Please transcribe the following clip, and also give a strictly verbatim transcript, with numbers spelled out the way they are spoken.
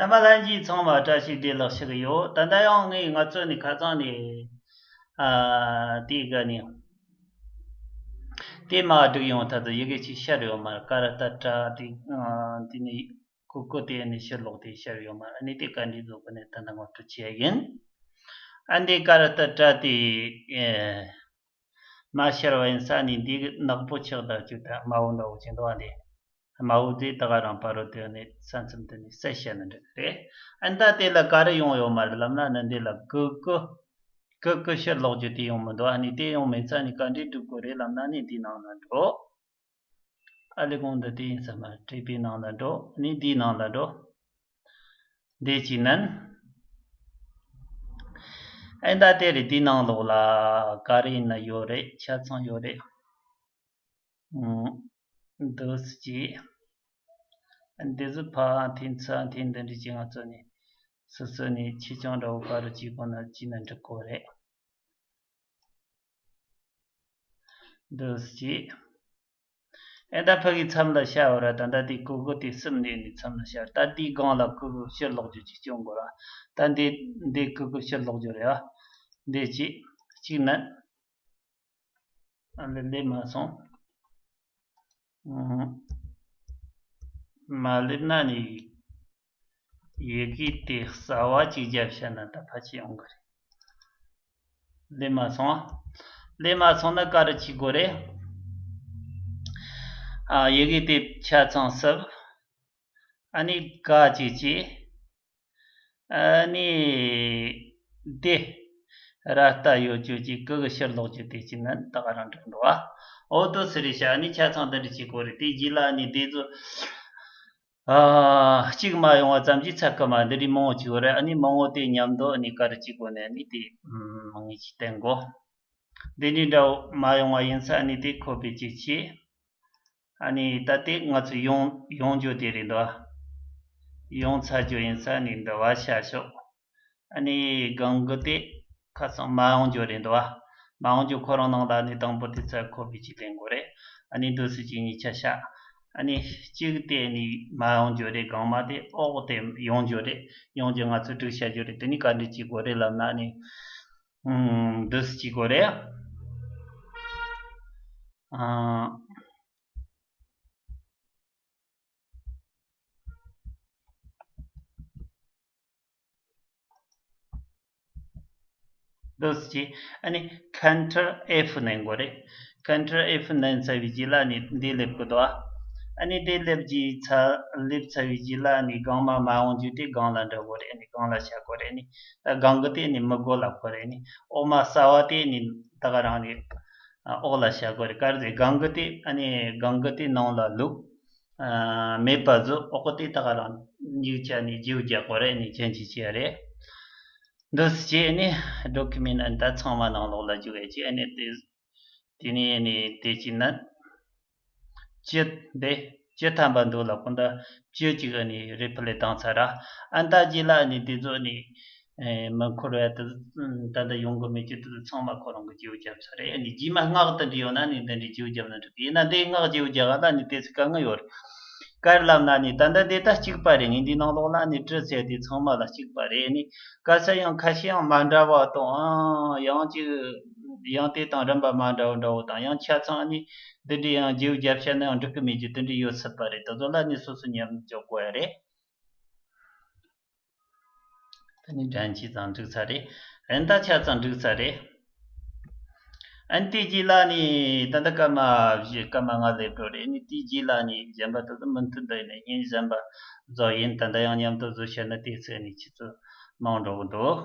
རྣམ་པ་ལྷན་རྒྱས་ཚང་མ་བཀྲ་ཤིས་བདེ་ལེགས་ཞུ་གི་ཡོད། ད་ལྟ་ཡང་ངས་ང་ཚོ་ནས་ཁ་སང་ནས་ཨ་དེའི་སྒང་ནས་དེ་མ་སྒྲིག་ཡོང་ཐབས་དུ་ཡི་གེ་ཅིག་ཤར་ཡོད་མ་རེད། ཀ་ར་ཏ་ཏྲ་དེ་ཨ་དེ་ནས་ཀུ་ཀུ་དེ་ནས་ཕྱིར་ལོག་དེ་ཤར་ཡོད་མ་རེད། ཨ་ནི་དེ་བཀའ་འདྲི་བཟོ་གི་ནས་ད་ལྟ་ངོ་སྤྲོད་བྱེད་ཡ་ཡིན། ཨ་འདི་ཀ་ར་ཏ་ཏྲ་དེ་ཨེ། མ་ཤར་བ་ཡིན་ས་ནི་འདི་ནག་པོ་ཆགས་ད་ཅིག་ད་དམར་པོ་འདྲ་བོ་ཅིག་འདུག་བ། འདི་དམར་པོ་དེ་ད་ག་རང་ཕ་རོལ་དེ་ནི་ས་མཚམས་དེ་ནི་གསལ་བཤད་ན་འགྲིག་གི་རེད། ཨ་ནི་ད་དེ་ལ་ག་རེ་ཡོང་ཡོད་མ་རེད་ལབ་ན་ནི་འདི་ལ་ཀུ་ཀུ་ཀུ་ཀུ་ཕྱིར་ལོག་རྒྱུ་དེ་ཡོང་མི་འདུག་ཨ་ནི་དེ་ཡོང་མེད་ས་ནི་ག་འདྲས་སྒྲིག་དགོས་རེད་ལབ་ན་ནི་འདིའི་ནང་ལ་འགྲོ། ཨ་ལས་གོང་འདི་དེ་ཡིན་ས་མ་རེད། བྲིས་པའི་ནང་ལ་འགྲོ། ཨ་ནི་འདིའི་ནང་ལ་འགྲོ། འདི་གཅིག་ནན། ཨེ་ད་དེ་རེད། འདི་ནང་ལོགས་ལ་ག་རེ་ཡིན་ན་ཡོད་རེད། ཆ་ཚང་ཡོད་རེད། ཨུམ། འདུག་སེ་བྱས། འདི་ཚོ་ཕ་འཐེན་ཚ་འཐེན་འདི་འདྲ་ཅིག་ང་ཚོ་ནས་སོ་སོ་ནས་ཆེ་ཆུང་འདྲ་བོ་ག་རེ་བྱེད་དགོས་ན་བྱས་ན་འགྲིག་གོ་རེད། འདུག་སེ་བྱས། ཨེ་ད་ཕ་གི་མཚམས་ལ་བཞག་ཡོད་ར། ད་ད་དེ་ཀུ་ཀུ་དེ་གསུམ་འདི་ནི་མཚམས་ལ་བཞག་ད་དེའི་སྒང་ལ་ཀུ་ཀུ་ཕྱིར་ལོག་རྒྱུ་ཅིག་སྐྱོན་དགོས་ར། ད་འདི་འདི་ཀུ་ཀུ་ཕྱིར་ལོག་རྒྱུ་རེད་བ། འདི་གཅིག་གཅིག་ནན། ཨ་ལེ་ལེ་མ་སོང་། ཨུམ། མ་ལེབ་ན་ནི། ཡི་གེ་དེ་གསར་བ་གཅིག་བརྒྱབ་བྱས་ན་ད་ཕལ་ཆེར་ཡོང་གི་རེད། ལེབ་མ་སོང་། ལེབ་མ་སོང་ན་ག་རེ་བྱེད་དགོས་རེད། ཨ་ཡི་གེ་དེ་ཆ་ཚང་སུབ། ཨ་ནི་ག་གཅིག་གཅིག་ཨ་ནི། དེ། ར་ལྟ་ཡོད་རྒྱུ་ཅིག་ཀུ་ཀུ་ཕྱིར་ལོག་རྒྱུ་དེ་ཅིག་ནི་ད་ག་རང་འགྲིག་འདུག་བ། འོ་དོ་སི་རི་ཤ་ནི་ཆ་ཚང་འདི་འདྲ་ཅིག་གོ་རེད། དེ་རྗེས་ལ་ནི་དེ་ཚོ། ཨ། གཅིག་མ་ཡོང་བ་ཙམ་གྱིས་ཚར་གི་མ། འདི་རིགས་མང་བོ་ཅིག་ཡོད་རེད། ཨ་ནི་མང་བོ་དེ་མཉམ་དུ་ནི་ག་རེ་ཅིག་གོ་ནས་ནི་དེ་མང་ངེས་ཅིག་བསྟན་གོ། འདི་འདྲའི་འདྲ་བོ་མ་ཡོང་བ་ཡིན་ས་ནི་དེ་ཁོ་པའི་ཅིག་བྱས། ཨ་ནི་ད་ལྟའི་ང་ཚོ་ཡོང་ཡོང་རྒྱུ་དེ་རེད་འདུག་ཡོང་ཚར་རྒྱུ་ཡིན་ས་ནི་འདི་བ་ཤ་ཤོག་ཨ་ནི་སྒང་གི་དེ་ཁ་སང་མ་ཡོང་རྒྱུ་རེད་འདུག་བ། མ་ཡོང་རྒྱུ་ཁོ་རང་ནང་ལ་ནི་དང་པོ་དེ་ཚ་ཁོ་པའི་ཅིག་ལེན་དགོས་རེད། ཨ་ནི་འདུག་སེ་ཅིག་གཉིས་ཆ་ཤ། ཨ་ནི་གཅིག་དེ་ནི་མ་ཡོང་རྒྱུ་རེད། སྒང་མ་དེ་འོག་དེ་ཡོང་རྒྱུ་རེད། ཡོང་རྒྱུ་ང་ཚོ་སྒྲིག་བྱ་རྒྱུ་རེད། དེ་ནི་ག་འདྲ་ཅིག་དགོས་རེད་ལབ་ན་ནི། ཨུམ། འདུག་སེ་ཅིག་དགོས་རེད། ཨ། འདུག་སེ་ཅིག་ཨ་ནི་Ctrl F ནན་དགོས་རེད། Ctrl F ནན་ཚར་བའི་རྗེས་ལ་ནི་འདི་སླེབས་དགོས་འདུག་ཨ་ནི་འདི་སླེབས་རྗེས་ཚ་སླེབས་ཚར་བའི་རྗེས་ལ་ནི་སྒང་མ་མ་ཡོང་རྒྱུ་དེ་སྒང་ལ་འདྲ་དགོས་རེད། ཨ་ནི་སྒང་ལ་བཞག་དགོས་རེད། ཨ་ནི་ད་སྒང་གི་དེ་ནི་མི་དགོས་ལབ་དགོས་རེད། ཨ་ནི་འོག་མ་གསར་བ་དེ་ནི་ད་ག་རང་ནི་འོག་ལ་བཞག་དགོས་རེད། ག་རེ་ཟེར། སྒང་གི་དེ་ཨ་ནི་སྒང་གི་དེ་ནང་ལ་བླུགས། ཨ། མེད་པ་བཟོ། འོག་གི་དེ་ད་ག་རང་མྱིག་ཆ་ནི་བརྗེ་པོ་རྒྱག་དགོས་རེད། ནི་ཅན་གྱི་བྱས་རེད། འདུག་སེ་བྱས་ནི་Document ཨ་ནི་ད་ཚང་མ་ནང་ལོགས་ལ་བཅུག་ཡས་ཅིག་ཨ་ནི་དེ་དེ་ནི་ཨ་ནི་དེ་ཅིག་ན་བཅུ་འདི་བཅུ་ཐམ་པ་འདུག་ལ་ཁོ་ད་བཅུ་གཅིག་ཨ་ནི་Replay བཏང་ཚར་ར། ཨ་ནི་ད་རྗེས་ལ་ཨ་ནི་དེ་ཚོ་ནི་ཨེ་མི་འཁོར་བ་དེ་ད་ལྟ་ཡོང་གི་མེད་ཀྱི་དེ་ཚོ་ཚང་མ་ཁོ་རང་གི་བརྗེ་པོ་རྒྱབ་ས་རེད། ཨ་ནི་རྗེས་མ་སྔགས་དེ་འདྲ་ཡོད་ན་ནི་དེ་འདྲའི་བརྗེ་པོ་རྒྱབ་ན་འགྲིག་གི་ཡིན་ན་དེ་སྔགས་བརྗེ་པོ་རྒྱག་ག་ལ་ནི་དེ་ཚོ་དཀའ་ངལ་ཡོད་རེད། ག་རེ་ལབ་ན་ནི་ད་ལྟ་དེ་ད་གཅིག་པ་རེད། ངས་འདི་ནང་ལོགས་ལ་ནི་བྲིས་ཚེ་དེ་ཚང་མ་ལ་གཅིག་པ་རེད། ནི་ག་ས་ཡང་ཁ་ཤས་ཡང་མ་འདྲ་བ་དང་ཨང་ཡང་གཅིག་ཡང་དེ་དང་རིམ་པ་མ་འདྲ་བ་འདྲ་བོ་དང་ཡང་ཆ་ཚང་ནི་འདི་འདྲའི་ཡང་བརྗེ་པོ་རྒྱབ་བྱས་ན་ཡང་འགྲིག་གི་མེད་ཀྱི་དེ་འདྲའི་ཡོད་སྲིད་པ་རེད། དེ་ཚོ་ལ་ནི་སོ་སོ་མཉམ་འཇོག་དགོས་ཡ་རེད། ད་ནི་དྲན་གྱིས་ཙང་འགྲིག་ཚར་རེད། ཨན་ད་ཆ་ཚང་འགྲིག་ཚར་རེད། ཨན་དེ་རྗེས་ལ་ནི་ད་ལྟ་སྐར་མ་བཞི་སྐར་མ་ལྔ་སླེབས་འགྲོ་རེད། ནི་དེ་རྗེས་ལ་ནི་གཞན་པ་ད་ལྟ་མུ་མཐུད་འདི་ནས་ཉིན་གཞན་པ་བཟོ་ཡིན། ད་ལྟ་ཡང་མཉམ་དུ་བཟོ་བྱས་ན་དེ་ཚོ་ནི་ཁྱེད་ཚོ་མང་འགྲོ་གི་འདུག